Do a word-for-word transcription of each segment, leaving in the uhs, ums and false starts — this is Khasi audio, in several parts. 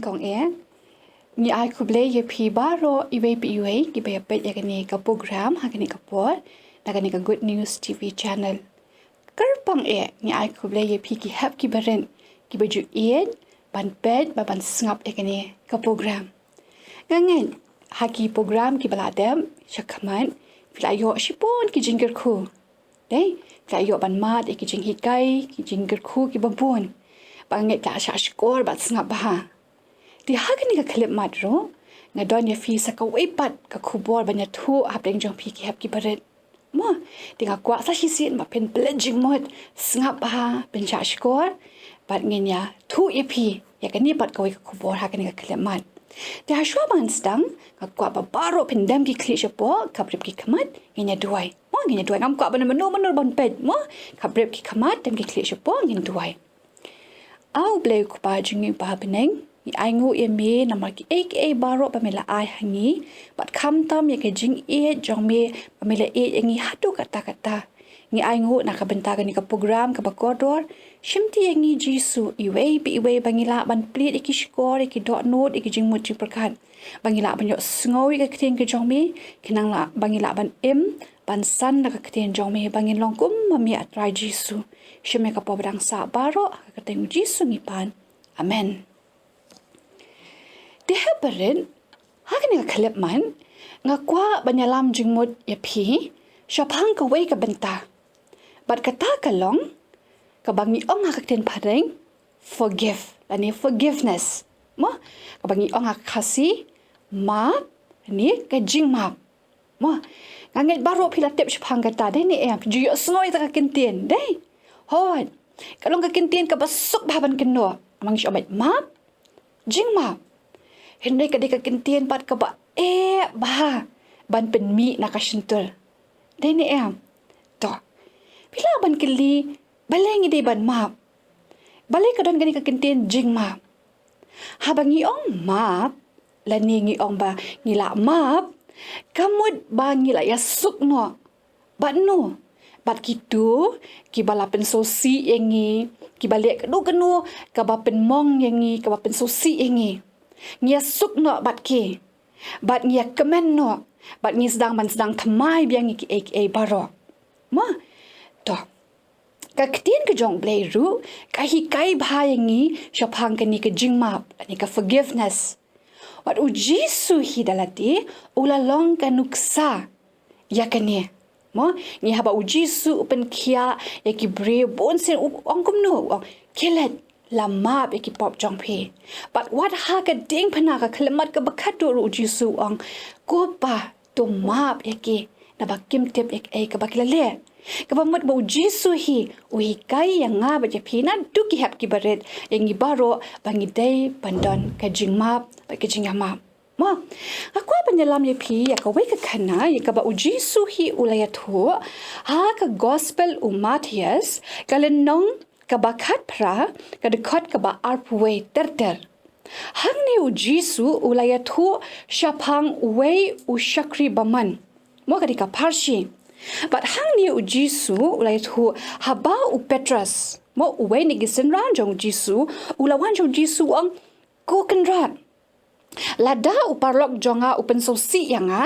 Kong e, ngi ai khublei ïa phi baroh iwei pa iwei kiba ïa peit ïa kane ka program ha kane ka por na kane ka Good News T V channel. Kyrpang e, ngi ai khublei ïa phi ki hep kiba rit kiba ju ïeit ban peit bad ban sngap ïa kane ka program. Nga ngeit ha ki program kiba la dep shakhmat phi la ïoh shibun ki jingkyrkhu. Dei, phi la ïoh ban mad ïa ki jinghikai, ki jingkyrkhu kiba bun. Ba nga ngeit phi la shah shkor bad sngap bha. Te ha kane ka khyllipmat ruh nga don ïa phi sa kawei pat ka khubor ban ïathuh hapdeng jong phi ki hep kiba rit. Mo, te nga kwah sa shisien ba phin pynleit jingmut, sngap bha, pynshah shkor bad ngin ïathuh ïa phi ïa kane pat kawei ka khubor ha kane ka khyllipmat. Te hashwa ban sdang, nga kwah ba baroh phin dem ki khlieh shapoh, khaprip ki khmat, ngin ïa duwai. Mo, ngin ïa duwai, ngam kwah ba mano mano ban peit. Mo, khaprip ki khmat, dem ki khlieh shapoh, ngin duwai. A U Blei U Kpa jong ngi uba ha bneng, ngi ainguh ïa me namar kiei kiei baroh ba me la ai ha ngi, bad khamtam ïa ka jingïeit jong me ba me la ïeit ïa ngi haduh katta katta. Ngi ainguh na ka bynta kane ka program kaba kordor, shimti ïa ngi Jisu, iwei pa iwei ba ngi lah ban plie ïa ki shkor, ïa ki dohnud, ïa ki jingmut jingpyrkhat. Ba ngi lah ban ïohsngew ïa ka ktien ka jong me, khnang lah ba ngi lah ban im, ban san da ka ktien jong me, ba ngin long kum ma me A Trai Jisu. Shim ïa ka por ba dang sah baroh, ha ka kyrteng U Jisu ngi pan. Amen. Te hep barit, ha kane ka khyllipmat, nga kwah ban ïalam jingmut ïa phi shaphang kawei ka bynta. Bad kata ka long kaba ngi ong ha ka ktien phareng, forgive, lane forgiveness. Mo, kaba ngi ong ha ka Khasi, map, lane ka jingmap. Mo, nga ngeit baroh phi la tip shaphang kata, dei ne em? Phi ju ïohsngew ïa ka ktien, dei? Hooid, ka long ka ktien kaba suk bha ban kynnoh. Namar ngi shu ong map, jingmap. Hynrei ka dei ka ktien pat kaba eh bha ban pynmih na ka shyntur, dei ne em? To, phi lah ban kylli, balei ngi dei ban map? Balei ka don kane ka ktien jingmap? Haba ngi ong map, lane ngi ong ba ngi lah map, ka mut ba ngi la ïasuk noh bad no, bad kito kiba la pynsngewsih ïa ngi, kiba leh kano kano kaba pynmong ïa ngi, kaba pynsngewsih ïa ngi. Ngi ïasuk noh bad ki, bad ngi ïakmen noh, bad ngi sdang ban sdang thymmai biang ïa kiei kiei baroh. Mo, to, ka ktien ka jong U Blei ruh ka hikai bha ïa ngi shaphang kane ka jingmap, kane ka forgiveness. Bad U Jisu hi da lade u la long ka nuksa ïa kane. Mo, ngi, haba U Jisu u pynkhiah ïa ki briew bun sien, u ong kumno? U ong, khie leit, la map ïa ki pop jong phi. Bad wat ha ka diengphna, ka khyllipmat kaba khatduh ruh U Jisu u ong, ko Pa, to map ïa ki, naba kim tip ïa kaei kaba ki la leh. Kaba mut ba U Jisu hi u hikai ïa nga bad ïa phi naduh ki hep kiba rit, ïa ngi baroh, ba ngi dei ban don ka jingmap bad ka jingïamap. Mo, nga kwah ban ïalam ïa phi ïa kawei ka khana ïa kaba U Jisu hi u la ïathuh ha ka Gospel u Mathaios, ka lynnong kaba khatphra, ka dkhot kaba arphew wei ter ter. Hangne U Jisu u la ïathuh shaphang uwei u shakri bymman. Mo, ka dei ka pharshi. Bad hangne U Jisu u la ïathuh haba u Petros, mo, uwei na ki synran jong U Jisu, u la wan jong U Jisu u ong, ko Kynrad, lada u paralok jong nga u pynsngewsih ïa nga,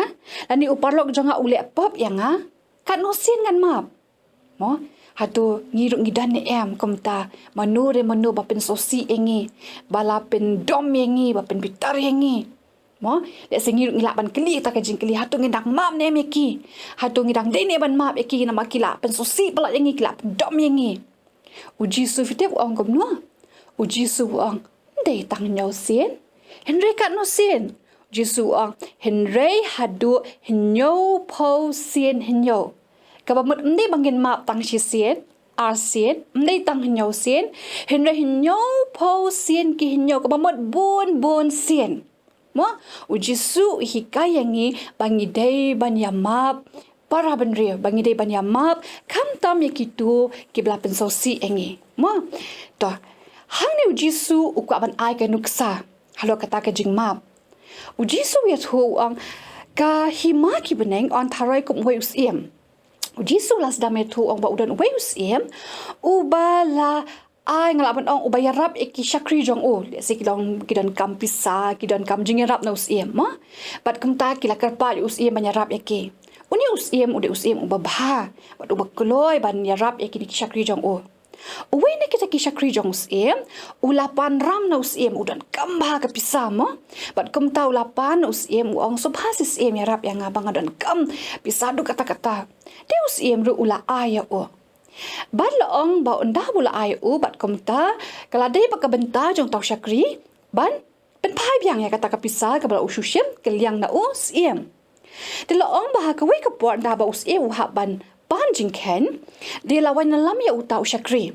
lane u paralok jong nga u leh pop ïa nga, katno sien ngan map? Mo, hato ngi ruh ngi don ne em kumta, mano re mano ba pynsngewsih ïa ngi, ba la pyndom ïa ngi, ba pynbitar ïa ngi? Mo, lehse ngi ruh ngi lah ban kylli ïa ka jingkylli, hato ngi dang map ne em ïa ki? Hato ngi dang dei ne ban map ïa ki namar ki la pynsngewsih palat ïa ngi, ki la pyndom ïa ngi? U Jisu, phi tip u ong kumno? U Jisu u ong, ym dei tang hynñiew sien. Hynrei katno sien? U Jisu u ong, hynrei haduh hynñiewphew sien hynñiew. Kaba mut ym dei ba ngin map tang shisien, arsien, ym dei tang hynñiew sien, hynrei hynñiewphew sien ki hynñiew, kaba mut bun bun sien. Mo, U Jisu u hikai ïa ngi ba ngi dei ban ïamap para bynriew, ba ngi dei ban ïamap khamtam ïa kito kiba la pynsngewsih ïa ngi. Mo, to, hangne U Jisu u kwah ban ai ka nuksa halor kata ka jingmap. U Jisu u ïathuh u ong, ka hima ki bneng yn tharai kum uwei u syiem. U Jisu u la sdang ïathuh u ong ba u don uwei u syiem uba la Ai, nga lah ban ong, uba ïarap ïa ki shakri jong u. Lehse ki don, ki donkam pisa, ki donkam jingïarap na u syiem, mo? Bad kumta ki la kyrpad ïa u syiem ban ïarap ïa ki. Une u syiem u dei u syiem uba bha bad uba kloi ban ïarap ïa kine ki shakri jong u. Uwei na kita ki shakri jong u syiem u la pan ram na u syiem, u donkam bha ka pisa, mo? Bad kumta u la pan na u syiem, u ong, "Sngewbha seh syiem, ïarap ïa nga ba nga donkam pisa haduh katta katta." Te u syiem ruh u la ai ïa u. Bad la ong ba ynda u la ai u, bad kumta ka la dei ba ka bynta jong uta u shakri ban pynphai biang ïa kata ka pisa kaba la u shu shim kylliang na u syiem. Te la ong ba ha kawei ka por, ynda ba u syiem u hap ban pan jingkheiñ, te la wanlam ïa uta u shakri.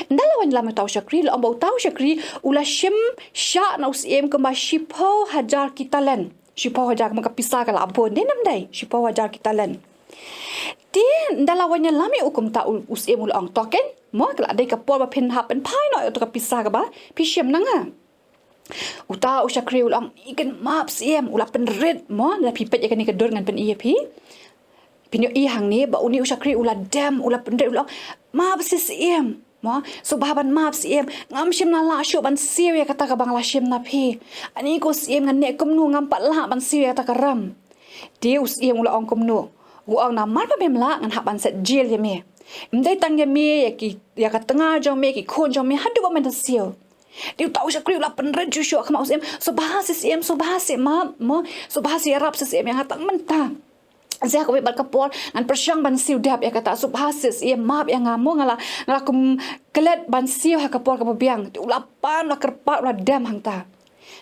Ynda la wanlam ïa uta u shakri, la ong ba uta u shakri u la shim shah na u syiem kumba shiphew hajar ki talen. Shiphew hajar, kumba ka pisa ka la bun, dei ne ym dei, shiphew hajar ki talen. Te ynda la wanlam ïa u kumta, u, u syiem u la ong, "To keiñ, mo, ka la dei ka por ba phin hap pynphai noh ïa uta ka pisa kaba phi shim na nga." Uta u shakri u la ong, "Ïa keiñ, map syiem." U la pynrit, mo, lada phi peit ïa kane ka dur ngan pyni ïa phi. Phin ïohi hangne ba une u shakri u la dem, u la pynrit, u la ong, "Map seh syiem, mo, sngewbha ban map syiem. Ngam shym la lah shuh ban siew ïa kata kaba nga la shim na phi. Ani ko syiem, nga neh kumno, ngam pat lah ban siew ïa kata ka ram." Te u syiem u la ong kumno? U ong, "Namar ba mem lah, ngan hap ban set jel ïa me. Ym dei tang ïa me, ïa ki, ïa ka tnga jong me, ki khun jong me, haduh ba men da siew." Te uta u shakri u la pynrit shuh shuh ha khmat u syiem, "Sngewbha seh syiem, sngewbha seh map, mo, sngewbha seh ïarap seh syiem ïa nga tang mynta. Sha kawei pat ka por ngan pyrshang ban siew dep ïa kata, sngewbha seh syiem, map ïa nga, mo, nga la, nga la kum klet ban siew ha ka por kaba biang." Te u la pan, u la kyrpad, u la dem hangta.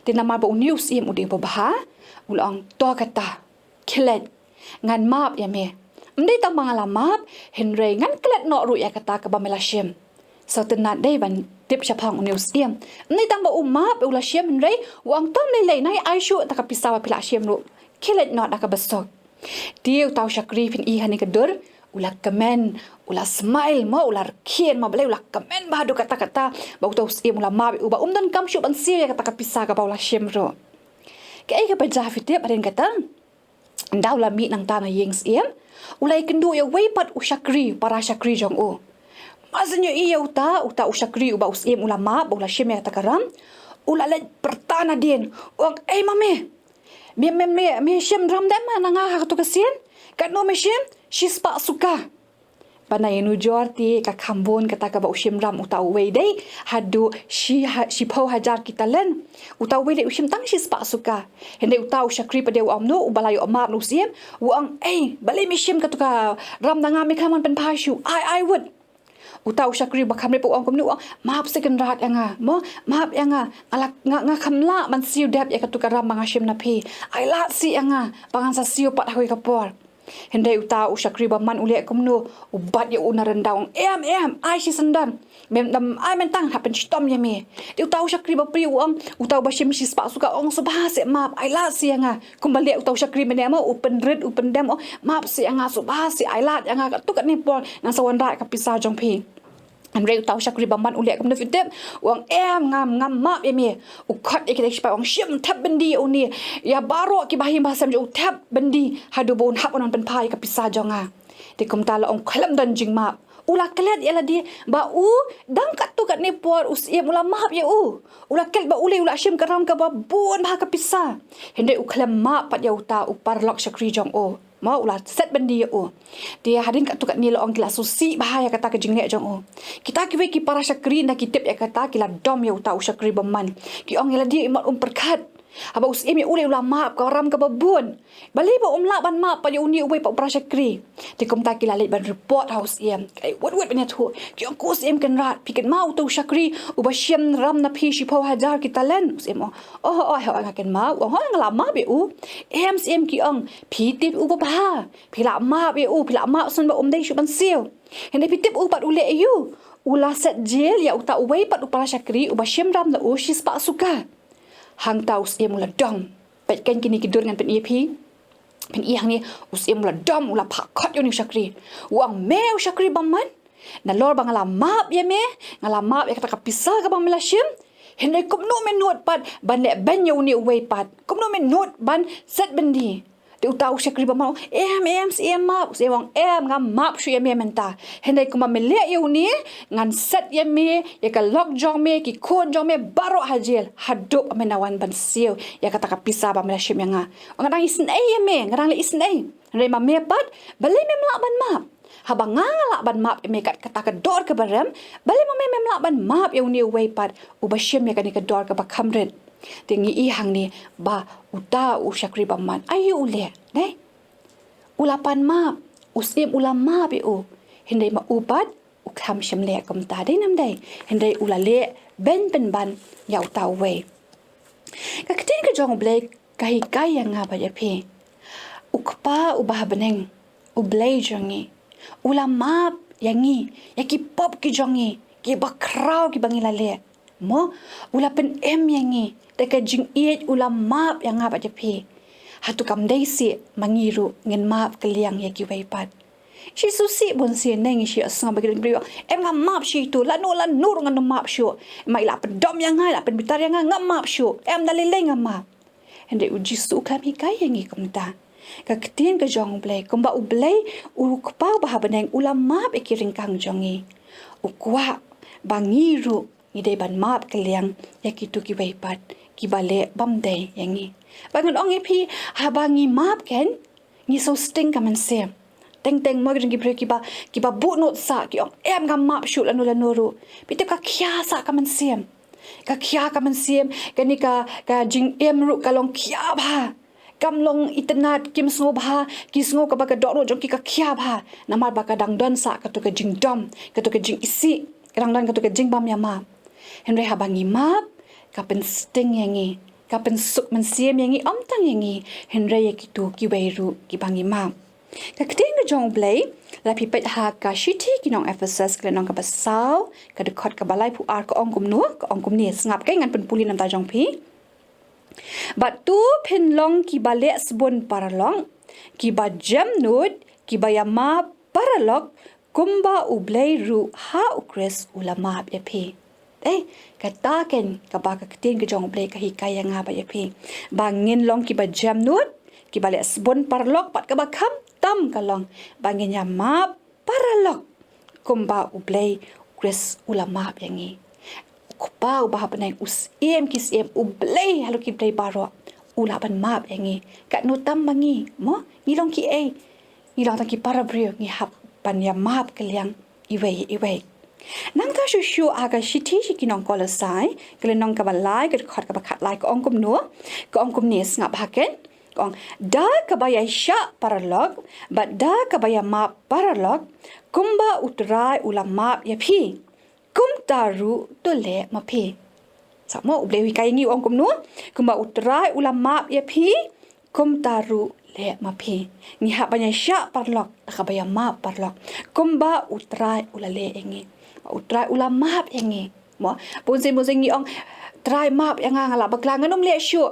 Te namar ba une u syiem u dei uba bha, u la ong, "To kata, khie leit, ngan map ïa me. Ym dei tang ba nga la map, hynrei ngan klet noh ruh ïa kata kaba me la shim. Sngewtynnat dei ban tip shaphang une u syiem. Ym dei tang ba u map, u la shim, hynrei u ong, to ym lei lei, nang ïa ai shuh kata ka pisa ba phi la shim ruh. Khie leit noh da kaba suk." Te uta u shakri, phin i hangne ka dur, u la kmen, u la smile, mo, u la rkhie, mo, balei u la kmen bha haduh katta katta ba uta u syiem u la map ïa u, ba um donkam shuh ban siew ïa kata ka pisa kaba u la shim ruh. Kaei kaba jia, phi tip, hadien kata, ynda u la mih nangta na ïing syiem, u la ïakynduh ïa uwei pat u shakri, para shakri jong u. Mar shu ïohi ïa uta, uta u shakri uba u syiem u la map, ba u la shim ïa kata ka ram, u la leit pyrta nadien, u ong, "Ei ma me, me, me, me, me shim ram dep ma na nga ha kato ka sien? Katno me shim? Shispah suka." Ba na ïanujor te ka kham bun kata kaba u shim ram uta uwei dei haduh shi ha, shiphew hajar ki talen. Uta uwei dei u shim tang shispah suka. Hynrei uta u shakri pat de u ong kumno, uba la ïoh map na u syiem, u ong, "Ei, balei me shim kato ka ram na nga, me khlem wan pynphai shuh, ai, ai wut." Uta u shakri uba kham rep u ong kumno, u ong, "Map seh kynrad ïa nga, mo, map ïa nga, nga la, nga, nga khlem lah ban siew dep ïa kato ka ram ba nga shim na phi. Ai lad seh ïa nga ba ngan sa siew pat ha kawei ka por." Hynrei uta u shakri bymman u leh kumno, u bat ïa u na rynda, u ong, "Em, em, ai shisyndon. Mem, mem, ai mynta ngan hap pynshitom ïa me." Te uta u shakri bapli u ong, uta uba shim shispah suka u ong, "Sngewbha seh map, ai lad seh ïa nga." Kumba leh uta u shakri mynne mo, u pynrit, u pyndem, u ong, "Map seh ïa nga, sngewbha seh, ai lad ïa nga, katto katne por ngan sa wanrah ka pisa jong phi." Hynrei uta u shakri bymman u leh kumno phi tip, u ong, "Em, ngam, ngam map ïa me." U khot ïa ki dei ki shipai, u ong, "Shim, thep byndi ïa une, ïa baroh ki bahaïing bahasem jong u, thep byndi haduh ba un hap ban wan pynphai ïa ka pisa jong nga." Te kumta la ong khlem don jingmap. U la klet ïa lade ba u, dang katto katne por u syiem u la map ïa u. U la klet ba u lei u la shim ka ram kaba bun bha ka pisa. Hynrei u khlem map pat ïa uta u paralok shakri jong u. Mo, u la set byndi ïa u. Te hadien katto katne la ong ki la sngewsih bha ïa kata ka jingleh jong u. Kita kiwei ki para shakri ynda ki tip ïa kata ki la dom ïa uta u shakri bymman. Ki ong ïa lade, "Imat um pyrkhat. Haba u syiem ïa u lei u la map ka ram kaba bun. Balei ba um lah ban map pat ïa une uwei pat u para shakri?" Te kumta ki la leit ban report ha u syiem. Ki la wut wut ban ïathuh. Ki ong, "Ko syiem kynrad, phi kynmaw uta u shakri uba shim ram na phi shiphew hajar ki talen?" U syiem u ong, "Oh, oh, hooid nga kynmaw." U ong, "Hooid nga la map ïa u." "Em syiem," ki ong, "phi tip u babha. Phi la map ïa u, phi la map shen ba um dei shuh ban siew. Hynrei phi tip u pat u leh aïu? U la set jel ïa uta uwei pat u para shakri uba shim ram na u shispah suka." Hangta u syiem u la dom. Peit keiñ kine ki dur ngan pyni ïa phi. Phin i hangne, u syiem u la dom, u la phah khot ïa une u shakri. U ong, "Me u shakri bymman, nalor ba nga la map ïa me, nga la map ïa kata ka pisa kaba me la shim, hynrei kumno me nud pat ban leh beiñ ïa une uwei pat? Kumno me nud ban set byndi? Te uta u shakri bymman u ong, "Em, em, Syiem map." U Syiem u ong, "Em, nga map shuh ïa me mynta. Hynrei kumba me leh ïa une, ngan set ïa me, ïa ka lok jong me, ki khun jong me baroh ha jel, haduh ba men wan ban siew ïa kata ka pisa ba me la shim ïa nga. Nga dang isynei ïa me, nga dang leh isynei. Hynrei ma me pat, balei mem lah ban map? Haba nga nga lah ban map ïa me kat kata ka dor kaba rem, balei ma me mem lah ban map ïa une uwei pat uba shim ïa kane ka dor kaba kham rit?" Te ngi i hangne ba uta u shakri bymman, aïu u leh, dei? U la pan map, u Syiem u la map ïa u. Hynrei ma u pat, u kham shym leh kumta, dei nam dei? Hynrei u la leh ban pynban ïa uta uwei. Ka ktien ka jong U Blei ka hikai ïa nga bad ïa phi. U Kpa uba ha bneng, U Blei jong ngi, u la map ïa ngi, ïa ki pop ki jong ngi, kiba khraw kiba ngi la leh. Mo, u la pynim ïa ngi, da ka jingïeit u la map ïa nga bad ïa phi. Hato kam dei seh ma ngi ruh ngin map kylliang ïa kiwei pat? Shi shu sih bun sien ngi shu sngew ba ki briew, "Em, nga map shuh ïa uto, lano lano ruh ngan ym map shuh. Em, i la pyndom ïa nga, i la pynbitar ïa nga, nga map shuh. Em, da lei lei nga map." Hynrei U Jisu u khlem hikai ïa ngi kumta. Ka ktien ka jong U Blei, kumba U Blei, U Kpa uba ha bneng, u la map ïa ki ryngkang jong ngi, u kwah ba ngi ruh ngi dei ban map kylliang ïa kito kiwei pat kiba leh bym dei ïa ngi. Ba ngan ong ïa phi, haba ngi map ken, ngi sngewsting ka mynsiem. Teng teng mo ki dang ki briew kiba, kiba buh nud sah, ki ong, "Em, nga map shuh lano lano ruh." Phi tip ka khia sah ka mynsiem. Ka khia ka mynsiem, kane ka, ka jingim ruh ka long khia bha. Kam long itynnad, kim sngew bha, ki sngew kaba ka dohnud jong ki ka khia bha. Namar ba ka dang don sah kato ka jingdom, kato ka jingisih, ka dang don kato ka jingbym ïa map. Hynrei haba ngi map, ka pynsting ïa ngi, ka pynsuk mynsiem ïa ngi, ym tang ïa ngi, hynrei ïa kito kiwei ruh kiba ngi map. Ka ktien ka jong U Blei, la phi peit ha ka shithi ki nong Ephesus, ka lynnong kaba saw, ka dkhot kaba laiphew ar, ka ong kumno, ka ong kumne, sngap kei, ngan pynpule na ka bynta jong phi. Bad to phin long kiba leh sbun paralok, kiba jemnud, kiba ïa map paralok, kumba U Blei ruh ha U Khrist u la map ïa phi. Eh, kata ken kaba ka ktien ka jong U Blei ka hikai ïa nga bad ïa phi. Ba ngin long kiba jemnud, kiba leh sbun paralok, bad kaba khamtam ka long ba ngin ïa map paralok, kumba U Blei, U Khrist u la map ïa ngi. U Kpa uba ha bneng, U Syiem ki syiem, U Blei halor ki blei baroh, u lah ban map ïa ngi. Katno tam ma ngi, mo? Ngi long kiei? Ngi long tang ki para briew, ngi hap ban ïa map kylliang iwei iwei. Nangta shuh shuh ha ka shithi sha ki nong Kolosai, ka lynnong kaba lai, ka dkhot kaba khatlai, ka ong kumno, ka ong kumne, sngap bha ken. Ka ong, da kaba ïa shah paralok, bad da kaba ïa map paralok, kumba U Trai u la map ïa phi, kumta ruh to leh ma phi. Sngap mo, U Blei u hikai ïa ngi, u ong kumno, kumba U Trai u la map ïa phi, kumta ruh leh ma phi. Ngi hap ban ïa shah paralok, da kaba ïa map paralok, kumba U Trai u la leh ïa ngi. U Trai u la map ïa ngi. Mo, bun sien bun sien ngi ong, "Trai map ïa nga, nga lah bakla, ngan ym leh shuh.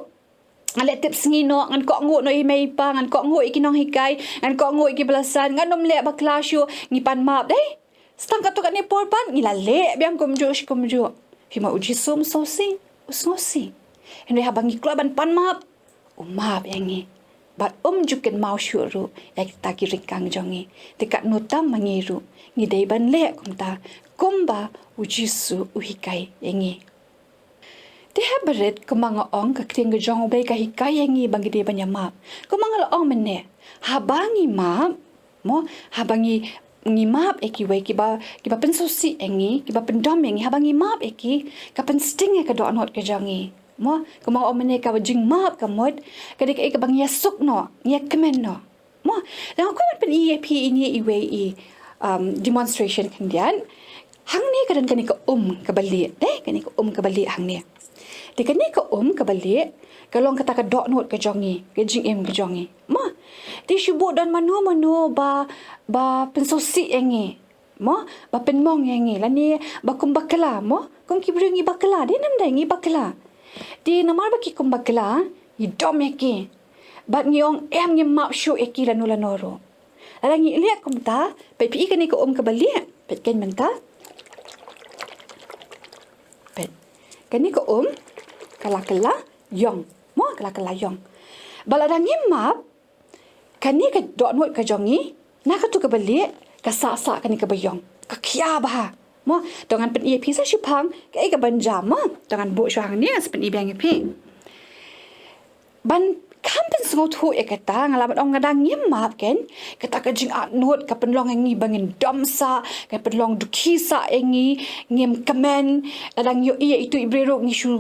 Ngan leh tipsngi noh, ngan kohnguh noh ïa i mei i pa, ngan kohnguh ïa ki nonghikai, ngan kohnguh ïa ki ba la san, ngan ym leh bakla shuh." Ngi pan map, dei? Sa tang katto katne por pat ngi la leh biang kumjuh shi kumjuh. Phi mo, U Jisu um sngewsih, u sngewsih. Hynrei haba ngi kloi ban pan map, u map ïa ngi. Bad um ju kynmaw shuh ruh ïa kita ki ryngkang jong ngi. Te katno tam ma ngi ruh, ngi dei ban leh kumta, kumba U Jisu u hikai ïa ngi. Te ha barit, kumba nga ong, ka ktien ka jong U Blei ka hikai ïa ngi ba ngi dei ban ïa map. Kumba nga la ong mynne, haba ngi map, mo, haba ngi, ngi map ïa kiwei kiba, kiba pynsngewsih ïa ngi, kiba pyndom ïa ngi, haba ngi map ïa ki, ka pynsting ïa ka dohnud ka jong ngi. Mo, kumba nga ong mynne, ka jingmap ka mut ka dei kaei kaba ngi ïa suk noh, ngi ïa kmen noh. Mo, te nga kwah ban pyni ïa phi ine iwei i, um, demonstration khyndiat. Hangne ka don kane ka um kaba lieh, dei, kane ka um kaba lieh hangne. Te kane ka um kaba lieh ka long kata ka dohnud ka jong ngi, ka jingim ka jong ngi. Mo, te shu bun don mano mano ba, ba pynsngewsih ïa ngi. Mo, ba pynmong ïa ngi, lane ba kum bakla, mo, kum ki briew ngi bakla, dei nam dei ngi bakla. Te namar ba ki kum bakla, ngi dom ïa ki. Bad ngi ong em, ngim map shuh ïa ki lano lano ruh. Lada ngi leh kumta, peit phi i kane ka um kaba lieh, peit ken mynta. Peit. Kane ka um ka la kylla ïong. Mo, ka la kylla ïong. Bad lada ngim map, Kane ka dohnud ka jong ngi, na katu kaba lieh, ka sah sah kane kaba ïong. Ka khia bha. Mo, to ngan pyni ïa phi sa shiphang, kaei kaban jia mo. To ngan buh shuwa hangne, ngan sa pyni biang ïa phi. Ban kham pynsngewthuh ïa kata, nga la ban ong nga dang ngim map kein, kata ka jingatnud, ka pynlong ïa ngi ba ngin dom sah, ka pynlong dukhi sah ïa ngi, ngim kmen, la dang ïohi ïa itu i briew ruh ngi shu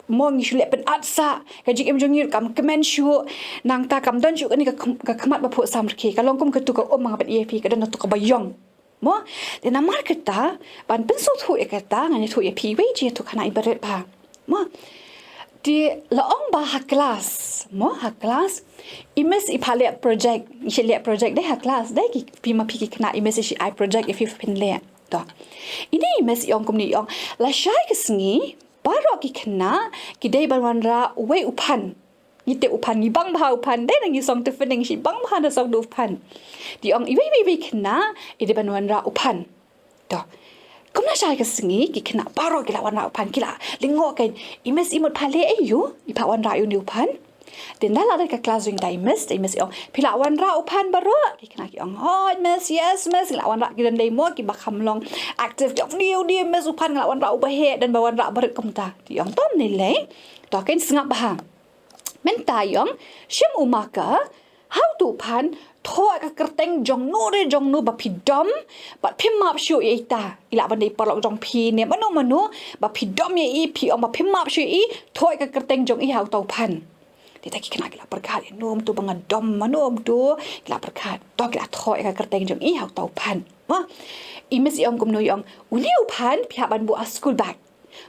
mo ngi shu leh pynat sah, ka jingim jong ngi kam kmen shuh, nangta kam don shuh kane ka kham-, ka khmat ba phuh samrkhie, ka long kum katu ka um nga pyni ïa phi, ka don katu kaba ïong. Mo, te namar kata, ban pynsngewthuh ïa kata, ngan ïathuh ïa phi, iwei i jingïathuhkhana iba rit bha. Mo, te la ong ba ha klas, mo, ha klas, i miss i phah leh project, i shi leh project dei ha klas, dei ki, phi ma phi ki khynnah i miss i shi ai project ïa phi phin leh. To. Ine i miss i ong kumne i ong, lashai ka sngi, baroh ki khynnah, ki dei ban wanrah uwei u phan. Ngi tip u phan, ngi bang bha u phan, dei na ngi song tiffin, ngi shi bang bha na song da u phan. Te i ong iwei iwei iwei khynnah, i dei ban wanrah u phan. To. Kumno lashai ka sngi, ki khynnah baroh ki la wanrah u phan, ki la lyngngoh kein, i miss i mut phah leh aïu, i phah wanrah aïu une u phan. Te ynda la dei ka klas jong i miss, te i miss i ong, phi la wanrah u phan baroh, ki khynnah ki ong, oh miss, yes miss, ki la wanrah ki don dei mo, kiba kham long active, ki ong, niu, niu miss u phan, nga la wanrah uba heh, don ba wanrah barit kumta. Te i ong, to ym lei lei, to kein sngap bha. Mynta i ong, shim u marker, ha utu u phan, thoh ka kyrteng jong no re jong no ba phi dom, bad phim map shuh ïa ita. I lah ban dei paralok jong phi ne mano mano, ba phi dom ïa i, phi ong ba phim map shuh ïa i, thoh ka kyrteng jong i ha utu u phan. Te ita ki khynnah ki la pyrkhat, ïa no mtu ba nga dom, mano mtu, ki la pyrkhat. To ki la thoh ka kyrteng jong i ha utu u phan. Mo, i miss i ong kumno i ong, une u phan, phi hap ban buh ha school bag.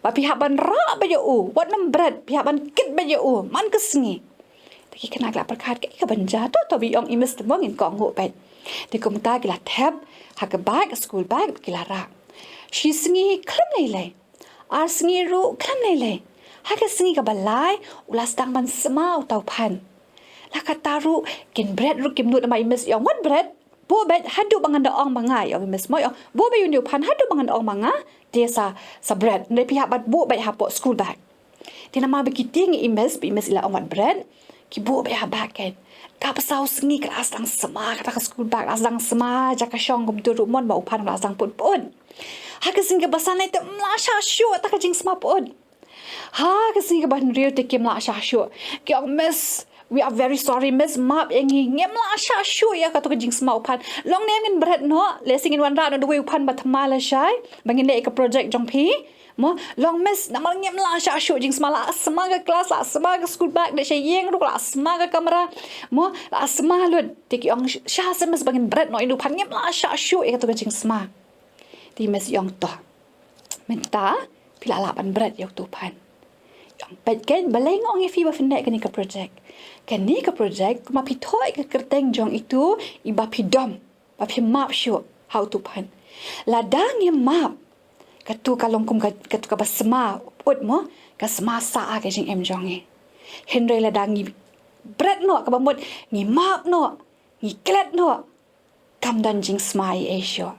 Ba phi hap ban rah beit ïa u, wat nym bret, phi hap ban kit beit ïa u, man ka sngi. Te ki khynnah ki la pyrkhat, kaei kaban jia, to, to ba i ong i miss te mo ngin kohnguh beit. Te kumta ki la thep, ha ka bag, school bag, ki la rah. Shi sngi khlem lei lei. Ar sngi ruh khlem lei lei. Ha ka sngi kaba lai, u la sdang ban sma utu u phan. La kata ruh, kin bret ruh kim nud namar i miss i ong wat bret. Buh beit haduh ba ngan da ong ma nga, i ong i miss mo i ong. Buh beit une u phan haduh ba ngan da ong ma nga. Te sa, sa bret. Hynrei phi hap ban buh beit hapoh school bag. Te namar ba ki tieng i miss, ba i miss i la ong wat bret. Ki buh beit ha bag kein. Kaba saw sngi ka la sdang sma, kata ka school bag la sdang sma, jaka shong kumtu ruh mon ba u phan u la sdang put put. Ha ka sngi kaba san lei te ym lah shah shuh, kata ka jingsma put. Ha ka sngi kaba hynriew te kim lah shah shuh. Ki ong miss, we are very sorry miss, map ïa ngi, ngim lah shah shuh ïa katu ka jingsma u phan. Long ne em ngin bret noh, lehse ngin wanrah noh da uwei u phan ba thymmai lashai, ba ngin leh ïa ka project jong phi. Mo, long miss, namar ngim lah shah shuh jingsma, la sma ka klas, la sma ka school bag, dei sha ïing ruh la sma ka kamra. Mo, la sma lut, te ki ong shah sha miss ba ngin bret noh ïa u phan, ngim lah shah shuh ïa katu ka jingsma. Te miss i ong to. Mynta, phi la lah ban bret ïa utu u phan. I ong peit kein balei nga ong ïa phi ba phin leh kane ka project. Kane ka project, kumba phi thoh ka kyrteng jong itu, iba phi dom, ba phi map shuh, ha utu u phan. Lada ngim map, katu ka long kum ka, katu kaba sma, ut mo, ka sma sah ha ka jingim jong ngi. Hynrei lada ngi bret noh, kaba mut, ngi map noh, ngi klet noh, kam don jingsma ei ei shuh.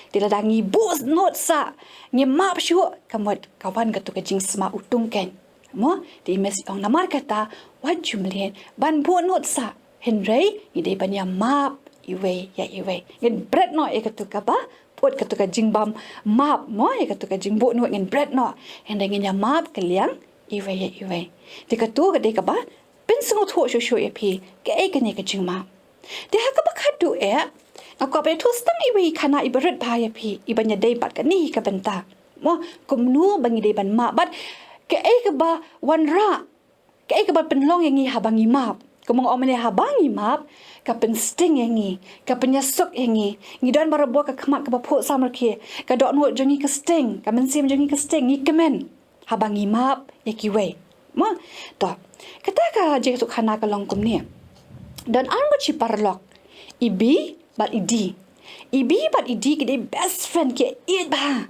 Te lada ngi buh nud sah, ngi map shuh, ka mut ka wan katu ka jingsma utung kein. Mo, te i miss i ong namar kata, wat ju mlien ban buh nud sah. Hynrei, ngi dei ban ïa map iwei ïa iwei. Ngin bret noh ïa katu kaba, put katu ka jingbym map mo, ïa katu ka jingbuh nud ngin bret noh. Hynrei ngin ïa map kylliang iwei ïa iwei. Te katu ka dei kaba pynsngewthuh shuh shuh ïa phi, kaei kane ka jingmap. Te ha kaba khatduh eh, nga kwah ban ïathuh tang iwei i khana iba rit bha ïa phi, iba ïadei bad kane hi ka bynta. Mo, kumno ba ngi dei ban map bad kaei kaba wanrah, kaei kaba pynlong ïa ngi haba ngi map. Kumba nga ong mynne haba ngi map, ka pynsting ïa ngi, ka pynïasuk ïa ngi. Ngi don barabor ka khmat kaba phuh samrkhie, ka dohnud jong ngi ka sting, ka mynsiem jong ngi ka sting, ngi kmen. Haba ngi map ïa kiwei. Mo, to. Kata ka jingïathuhkhana ka long kumne. Don ar ngut shi paralok. I B bad i D. I B bad i D ki dei best friend, ki ïeit bha.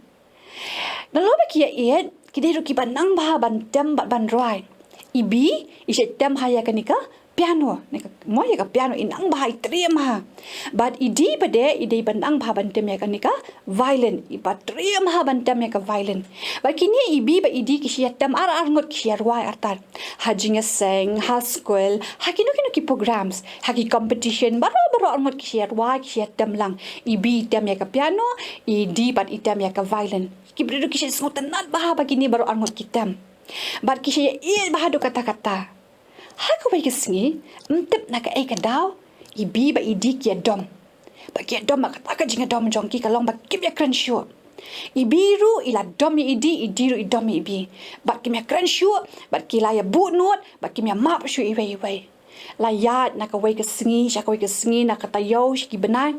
Nalor ba ki ïeit, ki dei ruh kiba nang bha ban tem bad ban rwai. I B i shait tem ha ïa kane ka piano, ne ka, mo ïa ka piano i nang bha, i triem bha. Bad i Dee pat de i dei ban nang bha ban tem ïa kane ka violin, i ba triem bha ban tem ïa ka violin. Bad kine i Bee bad i Dee ki shu ïa tem ar ar ngut, ki shu ïa rwai artat. Ha jingïaseng, ha skul, ha kino kino ki programs, ha ki competition, baroh baroh ar ngut ki shu ïa rwai, ki shu ïa tem lang. I Bee i tem ïa ka piano, i Dee pat i tem ïa ka violin. Ki briew ruh ki shu ïa sngewtynnat bha ba kine baroh ar ngut ki tem. Bad ki shu ïa ïeit bha haduh katta katta. Ha kawei ka sngi, ym tip na kaei ka daw, i Bee bad i Dee ki ïa dom. Bad ki ïa dom bad kata ka jingïadom jong ki ka long ba kim ïa kren shuh. I Bee ruh i la dom ïa i Dee, i Dee ruh i dom ïa i Bee. Bad kim ïa kren shuh, bad ki la ïa buh nud, bad kim ïa map shuh iwei iwei. La ïaid na kawei ka sngi sha kawei ka sngi, na ka taïew sha ki bnai.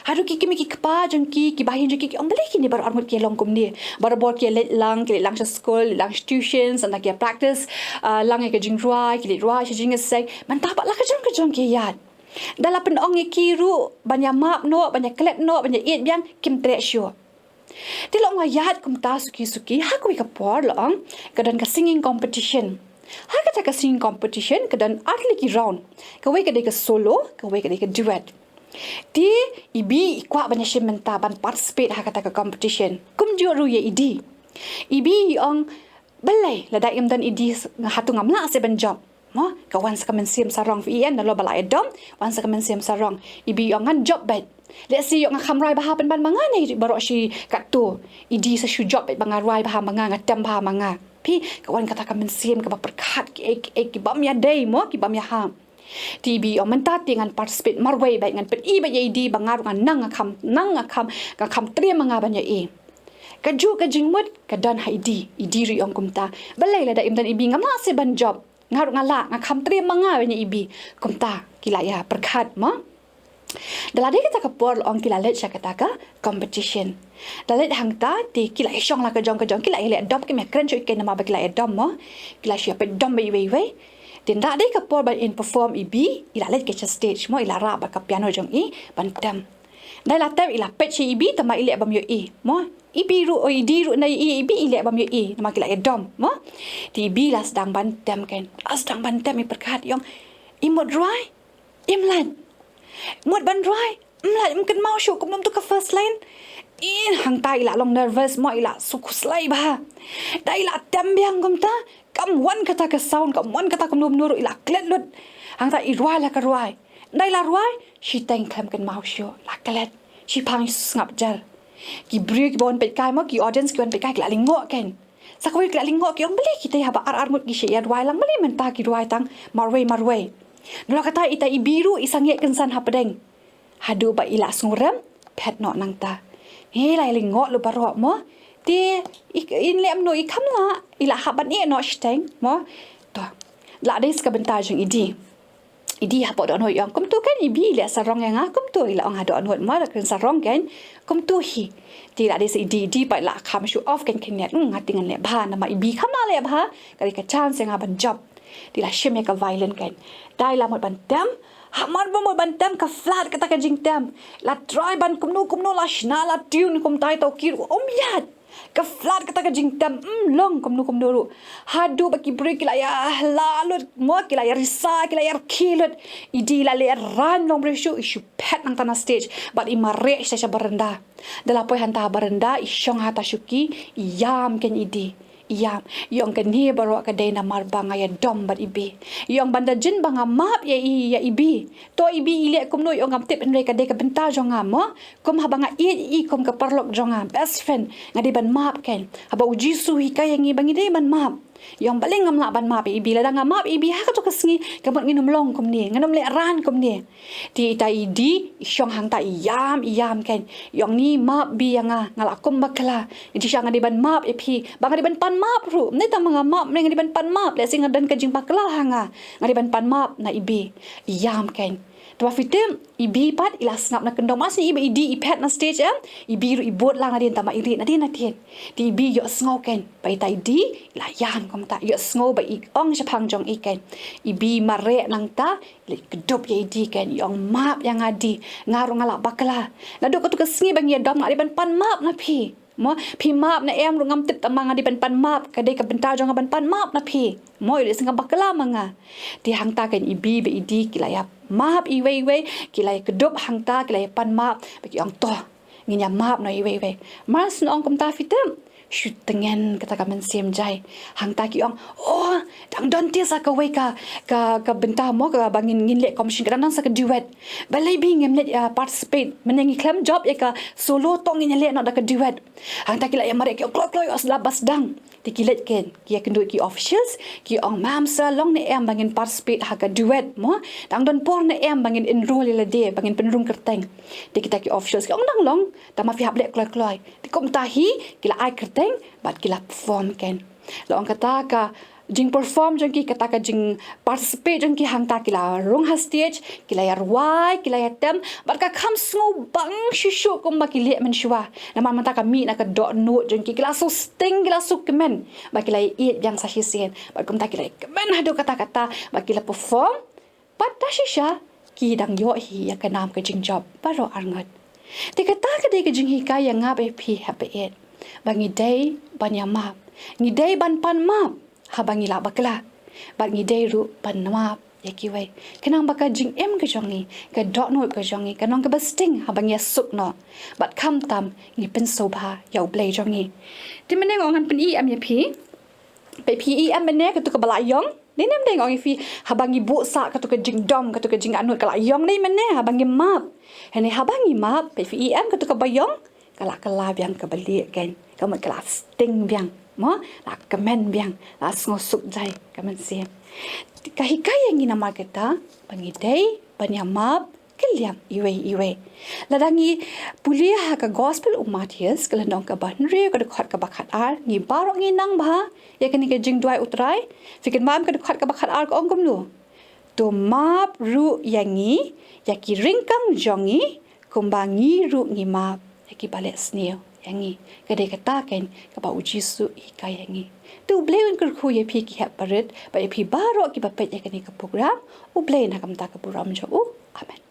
Haduh ki kmie ki kpa jong ki, ki bahaïing jong ki, ki ong balei kine baroh ar ngut ki ïa long kumne. Barabor ki ïa leit lang, ki leit lang sha skul, leit lang sha tuition, sa na ki ïa practice, ah, lang ïa ka jingrwai, ki leit rwai sha jingïaseng. Mynta pat la ka jong ka jong ki ïaid. Da la pynong ïa ki ruh ban ïa map noh, ban ïa klet noh, ban ïa ïeit biang, kim treh shuh. Te la ong la ïaid kumta suki suki, ha kawei ka por la ong ka don ka singing competition. Ha kata ka singing competition ka don ar tylli ki round. Kawei ka dei ka solo, kawei ka dei ka duet. Te i Bee i kwah ban ïa shim bynta ban participate ha kata ka competition. Kumjuh ruh ïa i Dee. I Bee i ong, balei lada ym don i Dee, hato ngam lah seh ban jop. Mo, ka wan sa ka mynsiem sarong, phi ïohi, nalor ba la ïa dom, wan sa ka mynsiem sarong. I Bee i ong ngan jop beit. Lehse ïoh nga kham rwai bha pynban ma nga ne baroh shi katto. I Dee sa shu jop beit ba nga rwai bha ma nga, nga tem bha ma nga. Phi, ka wan kata ka mynsiem kaba pyrkhat kiei kiei ki bym ïadei mo, ki bym ïahap. Te i Bee i ong mynta te ngan participate marwei beit, ngan pyni beit ïa i Dee ba nga ruh nga nang, nga kham nang, nga kham, nga kham triem ma nga ban ïa i. Kajuh ka jingmut ka don ha i Dee, i Dee ruh i ong kumta. Balei lada ym don i Bee ngam lah seh ban jop. Nga ruh nga lah, nga kham triem ma nga ban ïa i Bee. Kumta ki la ïa pyrkhat mo. Da la dei kata ka por la ong ki la leit sha kata ka competition. Da leit hangta te ki la ïa shong la ka jong ka jong, ki la ïa leh dom, kim ïa kren shuh keiñ namar ba ki la ïa dom mo. Ki la shu ïa peit dom beit iwei iwei. Te da dei ka por ban in perform i Bee, i la leit ka sha stage mo, i la rah bad ka piano jong i ban tem. Da i la tem i la peit sha i Bee, tangba i leh bym ïohi mo. I Bee ruh, o i Dee ruh na i, i Bee i leh bym ïohi namar ki la ïa dom mo. Te i Bee la sdang ban tem keiñ. La sdang ban tem, i pyrkhat, i ong, i mut rwai, im lait. Mut ban rwai, im lait, im kynmaw shuh kumno to ka first line. I hangta i la long nervous mo, i la shu khuslai bha. Da i la tem biang kumta, kam wan kata ka sound, kam wan kata kumno kumno ruh, i la klet lut. Hangta i rwai la ka rwai. Da i la rwai, shiteng khlem kynmaw shuh, la klet. Shiphang sngap jar. Ki briew kiba wan peit kai mo, ki audience ki wan peit kai ki la lyngngoh keiñ. Sa kawei ki la lyngngoh, ki ong balei kita haba ar ar ngut ki shu ïa rwai lang, balei mynta ki rwai tang marwei marwei. Nalor kata ita i Bee ruh i sangeh kynsan hapdeng. Haduh ba i la sngew rem phet noh nangta. He la ïa lyngngoh lut baroh mo. Te i, in leh kumno, i kham lah, i la hap ban ïeh noh shiteng mo. To. La dei sa ka bynta jong i Dee. I Dee hapoh dohnud i ong kumto keiñ, i Bee i leh sarong ïa nga kumto, i la ong ha dohnud mo, la kren sarong keiñ kumto hi. Te la dei sa i Dee, i Dee pat la kham show off keiñ, keiñ leh, hmm, nga te ngan leh bha namar i Bee kham lah leh bha, ka dei ka chance ïa nga ban jop. Te la shim ïa ka violin keiñ. Da i la mut ban tem, hamar ba mut ban tem ka flat kata ka jingtem. La try ban kumno kumno, la shna la tune kumta, i tawkir um ïaid. Ka flat kata ka jingtem, ym long kumno kumno ruh. Haduh ba ki briew ki la ïa hla lut mo, ki la ïa risa, ki la ïa rkhie lut. I Dee i la leh raiñ long briew shuh, i shu phet nangta na stage. Bad i mareh sha, sha baranda. Da la poi hangta ha baranda, i shong hangta shuki, i ïam keiñ i Dee. I ïam, i ong kane baroh ka dei namar ba nga ïa dom bad i Bee. I ong ban da jin ba nga map ïa i, ïa i Bee. To i Bee i leh kumno, i ong ngam tip, hynrei ka dei ka bynta jong nga mo. Kum haba nga ïeit ïa i kum ka paralok jong nga, best friend, nga dei ban map keiñ. Haba u Jisu u hikai ïa ngi ba ngi dei ban map. I ong balei ngam lah ban map ïa i Bee, lada nga map ïa i Bee ha kato ka sngi, ka mut ngin ym long kumne, ngan ym leh raiñ kumne. Te ita i Dee i shong hangta i ïam, i ïam keiñ. I ong ni map Bee ïa nga, nga la kum bakla. Ïa shisha nga dei ban map ïa phi, ba nga dei ban pan map ruh. Ym dei tang ba nga map, nga dei ban pan map. Lehse nga don ka jingbakla ha nga, nga dei ban pan map na i Bee. I ïam keiñ. Te ba phi tip, i Bee pat i la sngap na kyndong, ma shu i ba i Dee i phet na stage em, i Bee ruh i bud lang nadien, tangba i rieh nadien nadien. Te i Bee ïohsngew keiñ ba ita i Dee i la ïam kumta, ïohsngew ba i ong shaphang jong i keiñ. I Bee i mareh nangta, i leit kdup ïa i Dee keiñ, i ong map ïa nga Dee, nga ruh nga la bakla. Naduh kato ka sngi ba ngi ïa dom nga dei ban pan map na phi. Mo, phi map ne em ruh ngam tip, tang ma nga dei ban pan map, ka dei ka bynta jong nga ban pan map na phi. Mo, ïoh leh sngewbha bakla ma nga. Te hangta kein i B bad i D ki la ïa map iwei iwei, ki la ïa kdup hangta, ki la ïa pan map, bad ki ong to, ngin ïa map noh iwei iwei. Mar shu ong kumta phi tip, shu tngen kata ka mynsiem jai. Hangta ki ong, oh, dang don te sa kawei ka, ka, ka bynta mo, kaba ngin, ngin leh commission, ka dang don sa ka duet. Balei ba ngim leit, ah, participate, mynne ngi khlem jop ïa ka solo, to ngin ïa leh noh da ka duet. Hangta ki la ïa mareh, ki ong kloi kloi, ïoh slap ba sdang. Te ki leit kein, ki ïa kynduh ki officials, ki ong, ma'am sir, long ne em ba ngin participate ha ka duet mo? Dang don por ne em ba ngin enroll ïa lade, ba ngin pynrung kyrteng? Te kita ki officials ki ong, dang long, tang ma phi hap leh kloi kloi. Te kumta hi ki la ai kyrteng bad ki la perform kein. La ong kata ka jingperform jong ki, kata ka jing participate jong ki hangta, ki la rung ha stage, ki la ïa rwai, ki la ïa tem, bad ka kham sngewbang shuh shuh kumba ki leh mynshuwa. Namar mynta ka mih na ka dohnud jong ki, ki la shu sting, ki la shu kmen, bad ki la ïa ïeit biang sa shisien. Bad kumta ki la ïa kmen haduh katta katta, bad ki la perform. Bad da shisha ki dang ïoh hi ïa ka nam ka jingjop baroh arngut. Te kata ka dei ka jinghikai ïa nga bad ïa phi ha ba ïeit, ba ngi dei ban ïa map, ngi dei ban pan map haba ngi lah bakla, bad ngi dei ruh ban map ïa kiwei, khnang ba ka jingim ka jong ngi, ka dohnud ka jong ngi, kan long kaba sting haba ngi ïa suk noh, bad khamtam ngi pynsngewbha ïa U Blei jong ngi. Te mynne nga ong ngan pyni em ïa phi. Peit phi, i em mynne katu kaba la ïong. Dei ne em, dei nga ong ïa phi, haba ngi buh sah katu ka jingdom, katu ka jingangnud ka la ïong, dei mynne haba ngi map. Hangne haba ngi map, peit phi, i em katu kaba ïong, ka la kylla biang kaba lieh kein. Ka mut ka la sting biang mo, la kmen biang, la sngewsuk jai ka mynsiem. Ka hikai ïa ngi namar kata ba ngi dei ban ïa map kylliang iwei iwei. Lada ngi pule ha ka Gospel u Mathaios, ka lynnong kaba hynriew, ka dkhot kaba khatar, ngi baroh ngi nang bha ïa kane ka jingduwai U Trai. Phi kynmaw em ka dkhot kaba khatar ka ong kumno? To map ruh ïa ngi ïa ki ryngkang jong ngi, kumba ngi ruh ngi map ïa kiba leh sniew ïa ngi. Ka dei kata kein kaba U Jisu u hikai ïa ngi. To U Blei un kyrkhu ïa phi ki hep barit, bad ïa phi baroh kiba peit ïa kane ka program, U Blei un ai kumta ka burom jong u. Amen.